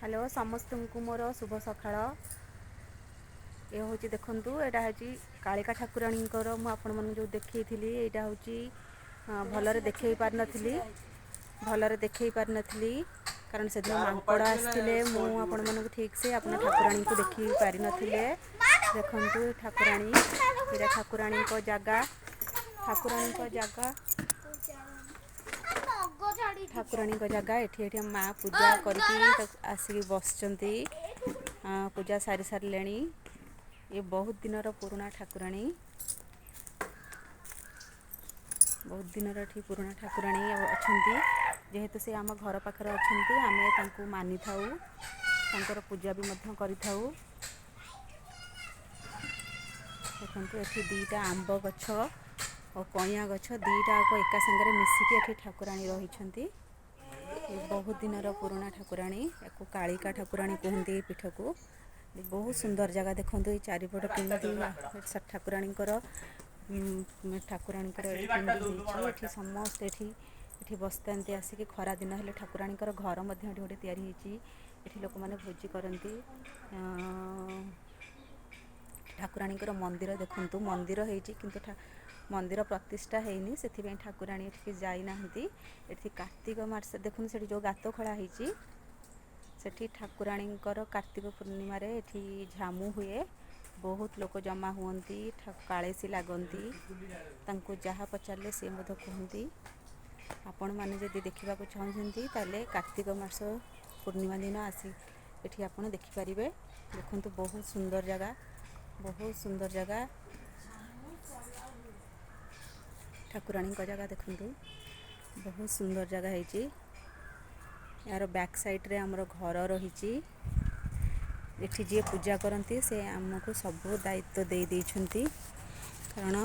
Hello, ସମସ୍ତଙ୍କୁ ମୋର ଶୁଭ ସକାଳ। ଏ ହେଉଛି ଦେଖନ୍ତୁ, ଏଇଟା ହେଉଛି କାଳିକା ଠାକୁରାଣୀଙ୍କର। ମୁଁ ଆପଣମାନଙ୍କୁ ଯେଉଁ ଦେଖେଇଥିଲି, ଏଇଟା ହେଉଛି ଭଲରେ ଦେଖେଇ ପାରିନଥିଲି, ଭଲରେ ଦେଖେଇ ପାରିନଥିଲି, କାରଣ ସେଦିନ ମାଙ୍କଡ଼ ଆସିଥିଲେ। ମୁଁ ଆପଣମାନଙ୍କୁ ଠିକ୍ସେ ଆପଣ ଠାକୁରାଣୀଙ୍କୁ ଦେଖି ପାରିନଥିଲେ। ଦେଖନ୍ତୁ ଠାକୁରାଣୀ, ଏଇଟା ଠାକୁରାଣୀଙ୍କ ଜାଗା, ଠାକୁରାଣୀଙ୍କ ଜାଗା, ଠାକୁରାଣୀଙ୍କ ଜାଗା। ଏଠି ମା ପୂଜା କରିକି ଆସିକି ବସିଛନ୍ତି, ପୂଜା ସାରି ସାରିଲେଣି। ଏ ବହୁତ ଦିନର ପୁରୁଣା ଠାକୁରାଣୀ, ବହୁତ ଦିନର ଏଠି ପୁରୁଣା ଠାକୁରାଣୀ ଅଛନ୍ତି। ଯେହେତୁ ସେ ଆମ ଘର ପାଖରେ ଅଛନ୍ତି, ଆମେ ତାଙ୍କୁ ମାନିଥାଉ, ତାଙ୍କର ପୂଜା ବି ମଧ୍ୟ କରିଥାଉ। ଦେଖନ୍ତୁ, ଏଠି ଦୁଇଟା ଆମ୍ବ ଗଛ ଓ କଇଁଆ ଗଛ ଦୁଇଟା ଯାକ ଏକା ସାଙ୍ଗରେ ମିଶିକି ଏଠି ଠାକୁରାଣୀ ରହିଛନ୍ତି। ବହୁତ ଦିନର ପୁରୁଣା ଠାକୁରାଣୀ, ୟାକୁ କାଳିକା ଠାକୁରାଣୀ କୁହନ୍ତି ଏଇ ପୀଠକୁ। ବହୁତ ସୁନ୍ଦର ଜାଗା। ଦେଖନ୍ତୁ ଏଇ ଚାରିପଟ କେମିତି ଠାକୁରାଣୀଙ୍କର, ଠାକୁରାଣୀଙ୍କର ଏଠି କେମିତି ହେଇଛି। ଏଠି ସମସ୍ତେ ଏଠି ବସିଥାନ୍ତି ଆସିକି ଖରା ଦିନ ହେଲେ। ଠାକୁରାଣୀଙ୍କର ଘର ମଧ୍ୟ ଏଠି ଗୋଟେ ତିଆରି ହେଇଛି। ଏଠି ଲୋକମାନେ ଭୋଜି କରନ୍ତି। ଠାକୁରାଣୀଙ୍କର ମନ୍ଦିର ଦେଖନ୍ତୁ, ମନ୍ଦିର ହେଇଛି କିନ୍ତୁ ମନ୍ଦିର ପ୍ରତିଷ୍ଠା ହେଇନି, ସେଥିପାଇଁ ଠାକୁରାଣୀ ଏଠିକି ଯାଇନାହାନ୍ତି। ଏଠି କାର୍ତ୍ତିକ ମାସ, ଦେଖନ୍ତୁ ସେଠି ଯେଉଁ ଗାତ ଖୋଳା ହେଇଛି, ସେଠି ଠାକୁରାଣୀଙ୍କର କାର୍ତ୍ତିକ ପୂର୍ଣ୍ଣିମାରେ ଏଠି ଝାମୁ ହୁଏ। ବହୁତ ଲୋକ ଜମା ହୁଅନ୍ତି, କାଳେସି ଲାଗନ୍ତି। ତାଙ୍କୁ ଯାହା ପଚାରିଲେ ସେ ମଧ୍ୟ କୁହନ୍ତି। ଆପଣମାନେ ଯଦି ଦେଖିବାକୁ ଚାହୁଁଛନ୍ତି, ତାହେଲେ କାର୍ତ୍ତିକ ମାସ ପୂର୍ଣ୍ଣିମା ଦିନ ଆସି ଏଠି ଆପଣ ଦେଖିପାରିବେ। ଦେଖନ୍ତୁ, ବହୁତ ସୁନ୍ଦର ଜାଗା, ବହୁତ ସୁନ୍ଦର ଜାଗା। ଠାକୁରାଣୀଙ୍କ ଜାଗା ଦେଖନ୍ତୁ, ବହୁତ ସୁନ୍ଦର ଜାଗା ହେଇଛି। ଏହାର ବ୍ୟାକ୍ ସାଇଡ଼୍ରେ ଆମର ଘର ରହିଛି। ଏଠି ଯିଏ ପୂଜା କରନ୍ତି, ସେ ଆମକୁ ସବୁ ଦାୟିତ୍ୱ ଦେଇ ଦେଇଛନ୍ତି, କାରଣ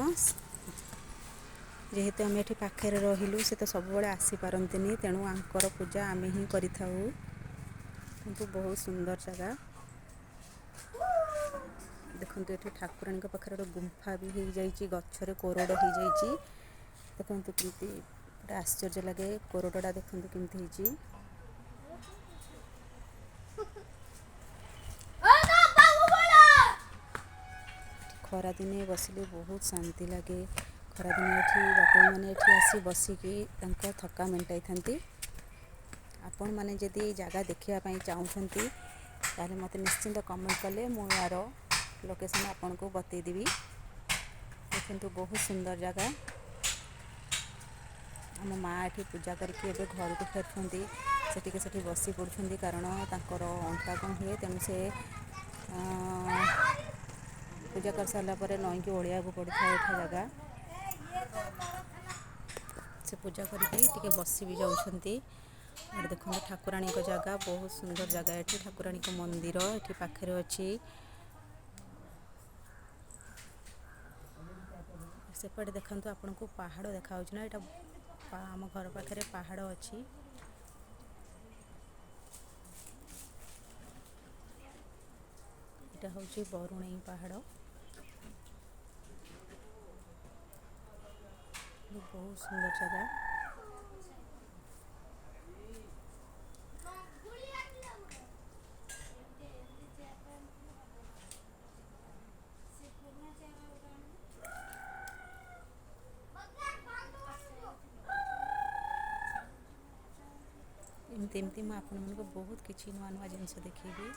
ଯେହେତୁ ଆମେ ଏଠି ପାଖରେ ରହିଲୁ, ସେ ତ ସବୁବେଳେ ଆସିପାରନ୍ତିନି, ତେଣୁ ଆଙ୍କର ପୂଜା ଆମେ ହିଁ କରିଥାଉ। କିନ୍ତୁ ବହୁତ ସୁନ୍ଦର ଜାଗା। ଦେଖନ୍ତୁ, ଏଠି ଠାକୁରାଣୀଙ୍କ ପାଖରେ ଗୋଟେ ଗୁମ୍ଫା ବି ହେଇଯାଇଛି, ଗଛରେ କୋରଡ଼ ହେଇଯାଇଛି। ଦେଖନ୍ତୁ କେମିତି ଗୋଟେ ଆଶ୍ଚର୍ଯ୍ୟ ଲାଗେ, କୋରଡ଼ଟା ଦେଖନ୍ତୁ କେମିତି ହେଇଛି। ଖରାଦିନେ ବସିଲେ ବହୁତ ଶାନ୍ତି ଲାଗେ। ଖରାଦିନେ ଏଠି ବାଟୋଇମାନେ ଏଠି ଆସି ବସିକି ତାଙ୍କ ଥକା ମେଣ୍ଟାଇଥାନ୍ତି। ଆପଣମାନେ ଯଦି ଏଇ ଜାଗା ଦେଖିବା ପାଇଁ ଚାହୁଁଛନ୍ତି, ତାହେଲେ ମୋତେ ନିଶ୍ଚିନ୍ତ କମେଣ୍ଟ କଲେ ମୁଁ ଏହାର ଲୋକେସନ୍ ଆପଣଙ୍କୁ ବତେଇଦେବି। ଦେଖନ୍ତୁ, ବହୁତ ସୁନ୍ଦର ଜାଗା। ଆମ ମା ଏଠି ପୂଜା କରିକି ଏବେ ଘରକୁ ଫେରୁଛନ୍ତି। ସେ ଟିକେ ସେଠି ବସି ପଡ଼ୁଛନ୍ତି, କାରଣ ତାଙ୍କର ଅଣ୍ଟା କ'ଣ ହୁଏ, ତେଣୁ ସେ ପୂଜା କରିସାରିଲା ପରେ ନଈକି ଓଳିଆକୁ ପଡ଼ିଥାଏ ଏଠା ଜାଗା। ସେ ପୂଜା କରିକି ଟିକେ ବସି ବି ଯାଉଛନ୍ତି। ଏଠି ଦେଖନ୍ତୁ ଠାକୁରାଣୀଙ୍କ ଜାଗା, ବହୁତ ସୁନ୍ଦର ଜାଗା। ଏଠି ଠାକୁରାଣୀଙ୍କ ମନ୍ଦିର ଏଠି ପାଖରେ ଅଛି। ସେପଟେ ଦେଖନ୍ତୁ, ଆପଣଙ୍କୁ ପାହାଡ଼ ଦେଖାହେଉଛି ନା? ଏଇଟା ଆମ ଘର ପାଖରେ ପାହାଡ଼ ଅଛି। ଏଇଟା ହେଉଛି ବରୁଣେଇ ପାହାଡ଼। ବହୁତ ସୁନ୍ଦର ଜାଗା। ଏମିତି ଏମିତି ମୁଁ ଆପଣମାନଙ୍କୁ ବହୁତ କିଛି ନୂଆ ନୂଆ ଜିନିଷ ଦେଖେଇବି।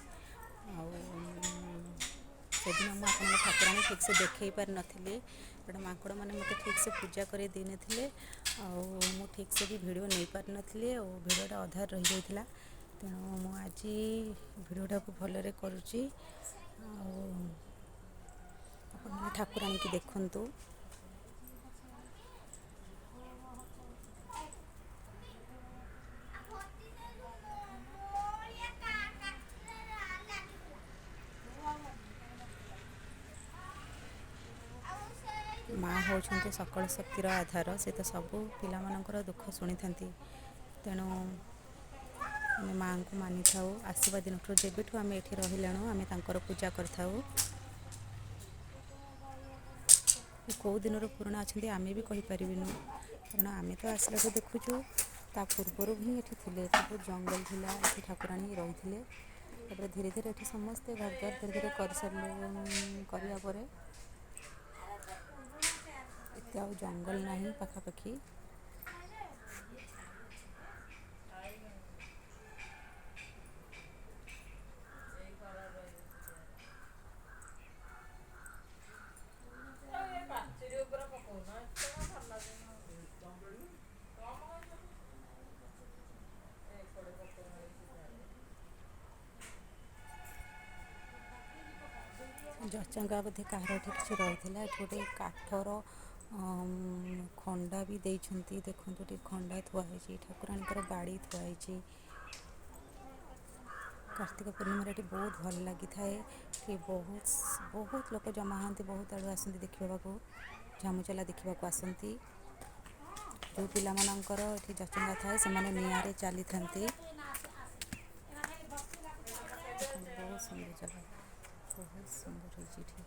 ଆଉ ସେଦିନ ମୁଁ ଆପଣଙ୍କ ଠାକୁରାଣୀ ଠିକ୍ସେ ଦେଖେଇ ପାରିନଥିଲି, କାରଣ ମାଙ୍କଡ଼ମାନେ ମୋତେ ଠିକ୍ସେ ପୂଜା କରେଇ ଦେଇନଥିଲେ, ଆଉ ମୁଁ ଠିକ୍ସେ ବି ଭିଡ଼ିଓ ନେଇପାରିନଥିଲି, ଆଉ ଭିଡ଼ିଓଟା ଅଧାରେ ରହିଯାଇଥିଲା। ତେଣୁ ମୁଁ ଆଜି ଭିଡ଼ିଓଟାକୁ ଭଲରେ କରୁଛି। ଆଉ ଆପଣମାନେ ଠାକୁରାଣୀକି ଦେଖନ୍ତୁ। ମା ହେଉଛନ୍ତି ସକଳ ଶକ୍ତିର ଆଧାର। ସେ ତ ସବୁ ପିଲାମାନଙ୍କର ଦୁଃଖ ଶୁଣିଥାନ୍ତି, ତେଣୁ ଆମେ ମାଆଙ୍କୁ ମାନିଥାଉ। ଆସିବା ଦିନଠୁ, ଯେବେଠୁ ଆମେ ଏଠି ରହିଲେଣୁ, ଆମେ ତାଙ୍କର ପୂଜା କରିଥାଉ। କେଉଁ ଦିନରୁ ପୁରୁଣା ଅଛନ୍ତି ଆମେ ବି କହିପାରିବିନୁ, କାରଣ ଆମେ ତ ଆସିଲାଠୁ ଦେଖୁଛୁ। ତା ପୂର୍ବରୁ ହିଁ ଏଠି ଥିଲେ। ଏଠି ବହୁତ ଜଙ୍ଗଲ ଥିଲା, ଏଠି ଠାକୁରାଣୀ ରହିଥିଲେ। ତାପରେ ଧୀରେ ଧୀରେ ଏଠି ସମସ୍ତେ ଘରଦ୍ୱାର ଧୀରେ ଧୀରେ କରିସାରିଲେ। କରିବା ପରେ ଏତେ ଆଉ ଜଙ୍ଗଲ ନାହିଁ ପାଖାପାଖି। ଜଚଙ୍ଗା ବୋଧେ କାହାର ଏଠି କିଛି ରହିଥିଲା। ଏଠି ଗୋଟେ କାଠର ଖଣ୍ଡା ବି ଦେଇଛନ୍ତି। ଦେଖନ୍ତୁ ଏଠି ଖଣ୍ଡା ଥୁଆ ହେଇଛି, ଠାକୁରାଣୀଙ୍କର ବାଡ଼ି ଥୁଆ ହେଇଛି। କାର୍ତ୍ତିକ ପୂର୍ଣ୍ଣିମାରେ ଏଠି ବହୁତ ଭଲ ଲାଗିଥାଏ। ଏଠି ବହୁତ ବହୁତ ଲୋକ ଜମା ହୁଅନ୍ତି, ବହୁତ ଆଡ଼ୁ ଆସନ୍ତି ଦେଖିବାକୁ, ଝାମୁଚଲା ଦେଖିବାକୁ ଆସନ୍ତି। ଯେଉଁ ପିଲାମାନଙ୍କର ଏଠି ଜଚଙ୍ଗା ଥାଏ ସେମାନେ ନିଆଁରେ ଚାଲିଥାନ୍ତି। ଦେଖନ୍ତୁ ବହୁତ ସୁନ୍ଦର ଜାଗା, ବହୁତ ସୁନ୍ଦର ହେଇଛି ଏଠି।